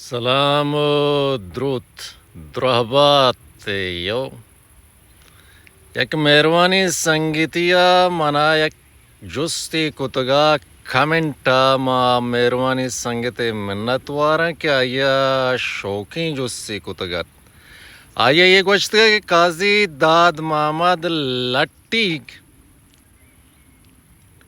سلام و دروت، درہبات یو۔ یک مہروانی سنگتی ء منا یک جستے کتگا، کمنٹ ء ما مہروانی سنگتے منت واراں کہ آئی ء شوکیں جستے کتگ ات۔ آئی ء یہ گوشتگ کہ قاضی داد محمد لٹیگ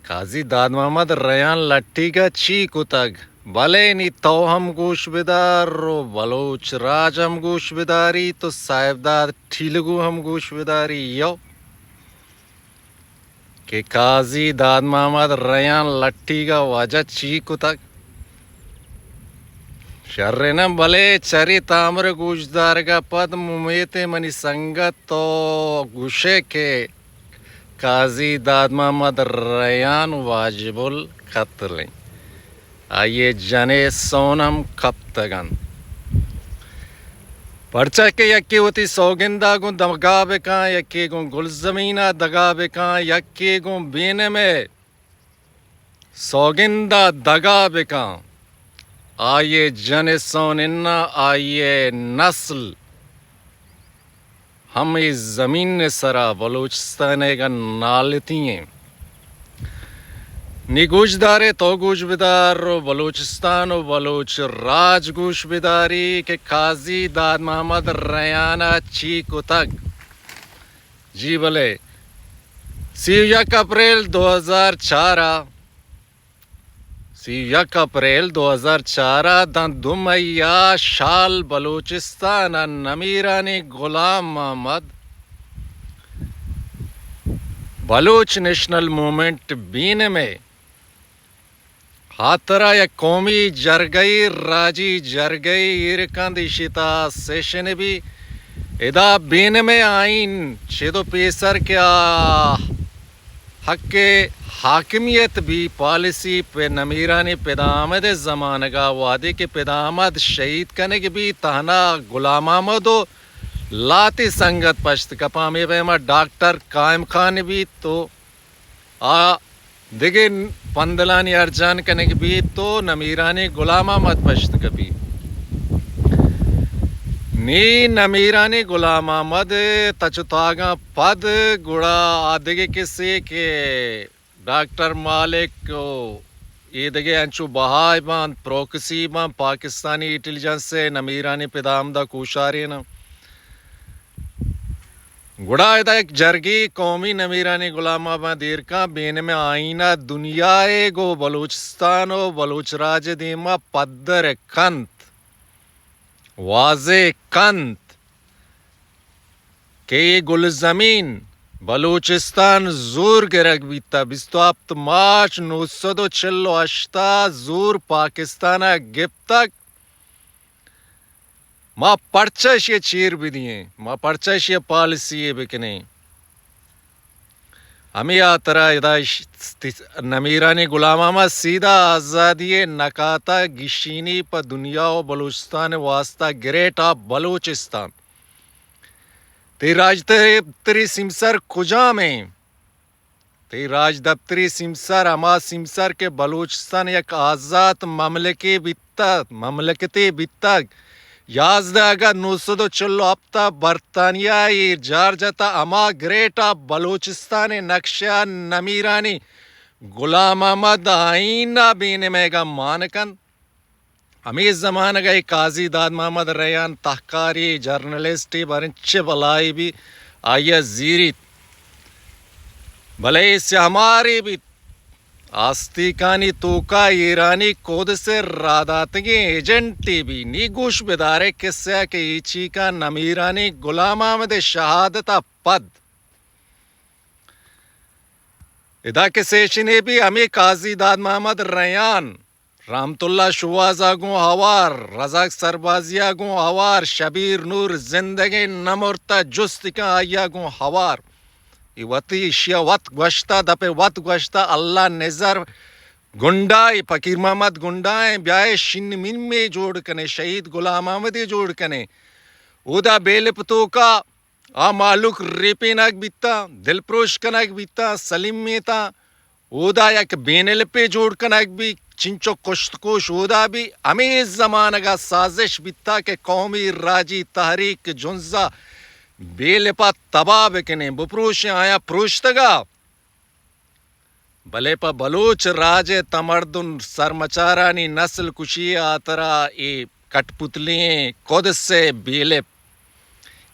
قاضی داد محمد ریان لٹیگ ء چی کتگ؟ بلے نی تو ہم گوش بدار و بلوچ راج ہم گوش بداری، تو صاحب داد ٹیلگو ہم گوش بداری یو کہ قاضی داد محمد ریان لٹیگ ء واجہ چی کتگ؟ شریں نہ، بلے چری تامر گوش دارگ ء پد ممیت منی سنگت تو گوشے کہ قاضی داد محمد ریان واجب القتل انت۔ آئی ء جن ء سون ہم کپتگ انت۔ پرچا کہ یکے وتی سوگند ء گوں دگا بکاں، یکے گوں گلزمین ء دگا بکاں، یکے گوں بینم ء سوگند ء دگا بکاں، آئی ء جن ء سون اناں، آئی ء نسل ہمے زمین ء سرا بلوچستان ء گا نالتی ایں۔ نی گوش دارے، تو گوش بدار و بلوچستان و بلوچ راج گوش بداری کہ قاضی داد محمد ریان ء چی کتگ۔ جی بلے، سی و یک اپریل دو ہزار چار ء، سی و یک اپریل دو ہزار چار ء داں دو مئی ء شال بلوچستان ء نمیرانیں غلام محمد بلوچ نیشنل موومنٹ بینم ء ہاترا یک قومی جرگہ ء، راجی جرگہ ء ایر کنت، ایشی تہا سیشن بی۔ ادا بینم ء آئین چد و پیسر کہ آ حق حاکمیت بی، پالیسی پہ نمیرانی پدامد ء زمانگ ء، وہدے کہ پدامد شہید کنگ بی، تہنا غلام محمد و لہتے سنگت پشت کپاں۔ ہمے پیما ڈاکٹر قائم خان بیت تو آ دگہ پندلانی ارجان کنگ بیت تو نمیرانیں غلام احمد پشت کپی۔ نی نمیرانیں غلام احمد تچ و تاگاں پد گڑا آ دگہ کسے کہ ڈاکٹر مالک و اے دگہ انچو بہائے باں، پروکسی باں، پاکستانی انٹیلیجنس ء نمیرانیں پدامدا کوشاریناں۔ گڑا ادا یک جرگے قومی نمیرانیں غلام آباد ایرکاں بینم آئین ء دنیا ء گوں بلوچستان و بلوچ راج ء دیما پدر کنت، واضح کنت کہ اے گلزمین بلوچستان زور گرگ بیتہ، بیست و ہپت مارچ نو سد و چل و ہشت ء زور پاکستان ء گپتگ۔ ما پرچہ ایشی ء چیر بدییں؟ ما پرچہ ایشی ء پالیسی ء بکنیں؟ ہمے ہاترا ادا اش-، نمیرانیں غلام احمد سیدھا آزادی ء نکات ء گشینی پہ دنیا و بلوچستان ء واستہ، گریٹ آف بلوچستان۔ تئی راجدپتری سیمسر کجام ایں؟ تئی راجدپتری سیمسر ہما سیمسر کہ بلوچستان یک آزات مملکے بیتگ، مملکتے بیتگ۔ یازدہ اگست نو سد و چل و ہپت ء برطانیہ ء ایر جار جت ء ہما گریٹ آف بلوچستان ء نقشہ ء نمیرانیں غلام احمد آئین ء بینمگ ء مان کنت۔ ہمے زمانگ ء اے قاضی داد محمد ریان تہکارے، جرنلسٹے، باریں چہ بلائے بی، آئی ء زیریت۔ بلے اے سیاہ مارے بیت، آستیکانی توکا ایرانی قدس ء راہ داتگیں ایجنٹے بی۔ نی گوش بدارے کسہ ء کہ اے چیکاں نمیرانیں غلام احمد ء شہادت ء پد ادا کہ سیشنے بی، ہمے قاضی داد محمد ریان رحمت اللہ شوہاز ء گوں ہوار، رزاق سربازی ء گوں ہوار، شبیر نور زندگیں نہ مرتہ، جست کن آئی ء گوں ہوار۔ اے وتی ایشی ء وت گوشتہ، دپ ء وت گوشتہ، اللہ نزر گنڈا ء، فقیر محمد گنڈا ء، بیائے شن مین مے جوڑ کنے، شہید غلام احمد ء جوڑ کنے۔ اودا بیلپ توکا آ مہلوک ریپینگ بیتاں، دلپروش کنگ بیتاں، سلیمیتاں، اودا یک بین الپے جوڑ کنگ بیت، چنچو کشت کوش اودا بی، ہمے زمانگا سازش بیتا کہ قومی راجی تحریک جنزا بے لپا تباہ بکنیں، بپروشیں، آیاں پروشتگا۔ بلے پہ بلوچ راج ء تمردن سرمچارانی نسل کشی ء ہاترا اے کٹ پتلی ئیں قدس ء بے لپ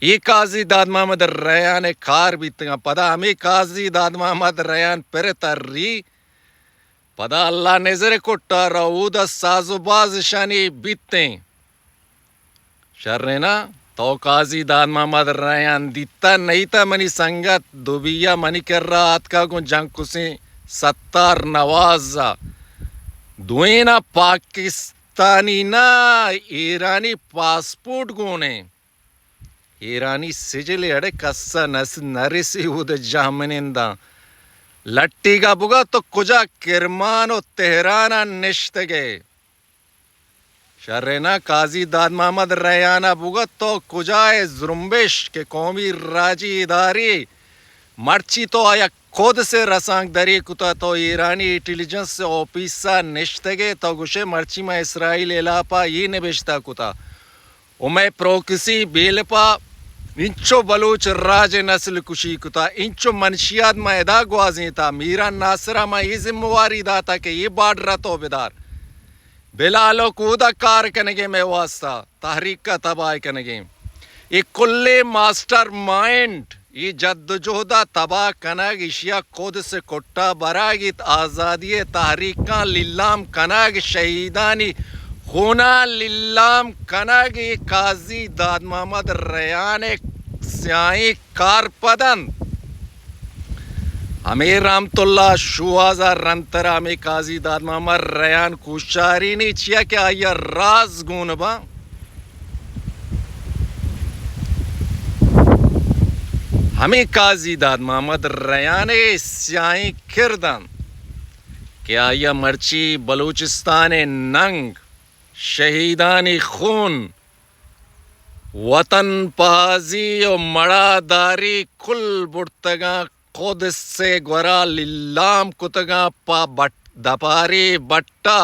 اے قاضی داد محمد ریان ء کار بیتگاں۔ پدا ہمے قاضی داد محمد ریان پر تری پدا اللہ نظر کٹا را اودا ساز و باز شانی بیتیں۔ شریں نا، تو قاضی داد محمد ریان دیتا نہیں تا منی سنگت دوبیا منی کرا آتکا گوں جنگ کسیں ستار نواز ء دوئینا پاکستانی نا ایرانی پاسپورٹ گونیں۔ ایرانی سجل اڑے کسا نس نرسی اود جامننداں۔ لٹیگا بگا تو کجا کرمان و تہران نشتگے؟ شریں نا، قاضی داد محمد ریان ء بوگت تو کجا ء زرمبش کہ قومی راجی ادارے مرچی تو آیا قدس ء رسانک دری کتا، تو ایرانی انٹیلیجنس آفیس ء نشتگے، تو گوشے مرچی ما اسرائیل علاپا یہ نبشتہ کتا و مئے پروکسی بیلپا انچو بلوچ راج ء نسل کشی کتا، انچو منشیات ما ادا گوازینتا، میران ناصر ء ما یہ ذمہ واری داتا کہ یہ بارڈر ء تو بدار۔ بلال ء کودا کار کنگے مئے واسطہ تحریک ء تباہ کنگے۔ اے کلیں ماسٹر مائنڈ اے جد و جہد ء تباہ کنگ، ایشی ء قدس ء کٹا برگ ایت، آزادی ء تحریکاں لیلام کنگ، شہیدانی خونا لیلام کنگ، اے قاضی داد محمد ریان ء سیاہیں کارپد انت۔ ہمے رحمت اللہ شوہاز ء رندتر ہمے قاضی داد محمد ریان کوشارینی چیا کہ آئی ء راز گون باں۔ ہمے قاضی داد محمد ریان ء سیاہیں کرد انت کہ آئی ء مرچی بلوچستان ء ننگ، شہیدانی خون، وطن پہازی و مڑاداری کل بڑتگاں، قدس ء گورا لیلام کتگاں پہ بٹ-، دپاری بٹا۔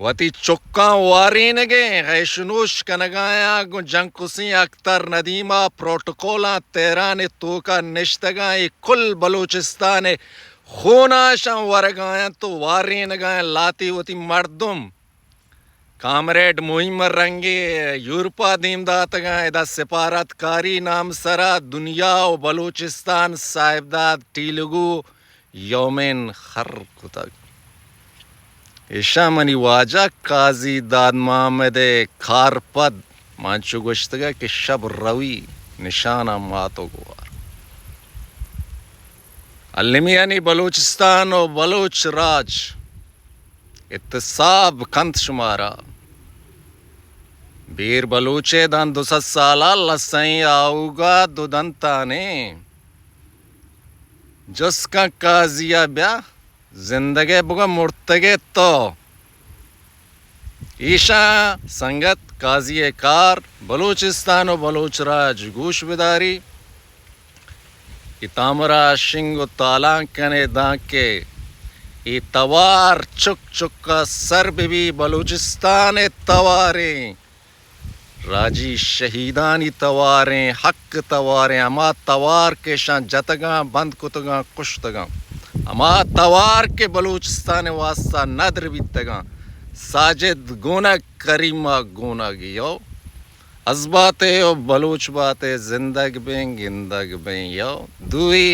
وتی چکاں وارینگیں، ہیش نوش کنگایاں گوں جنکسیں اختر ندیما پروٹوکولاں تہران ء توکا نشتگاں، اے کل بلوچستان ء خوناشاں ورگایاں تو وارینگایاں لاتی وتی مردم۔ کامریڈ مہم رنگے یورپا دیم داتگاں، ادا سفارت کاری نام سرا دنیا و بلوچستان صاحبداد ٹیلگو یومین خر کتگ۔ ایشاں منی واجہ قاضی داد محمد ء کارپد مانچو گوشتگ کہ شب روی نشاناں مات و گوار۔ المی یعنی بلوچستان و بلوچ راج احتساب کنت شمارا۔ بیر بلوچے داں دو سد سالا لسائیں آؤگا دو دنتانے۔ جست کن قاضیا بیا زندگے بگا مرتگے تو۔ ایشاں سنگت قاضی کار بلوچستان و بلوچ راج گوش بداری۔ اے تامرا شنگ و تالان کنے دانکہ اے توار چک چکا سر بہ بی بلوچستان ء تواریں۔ راجی شہیدانی تواریں، حق تواریں، ہما توار کہ شاں جتگاں، بند کتگاں، کشتگاں، ہما توار کہ بلوچستان واسطہ ندر بیتگاں۔ ساجد گونگ، کریمہ گونگ یو۔ از باتے و بلوچ باتے، زندگ بیں، گندگ بیں یو۔ دوئی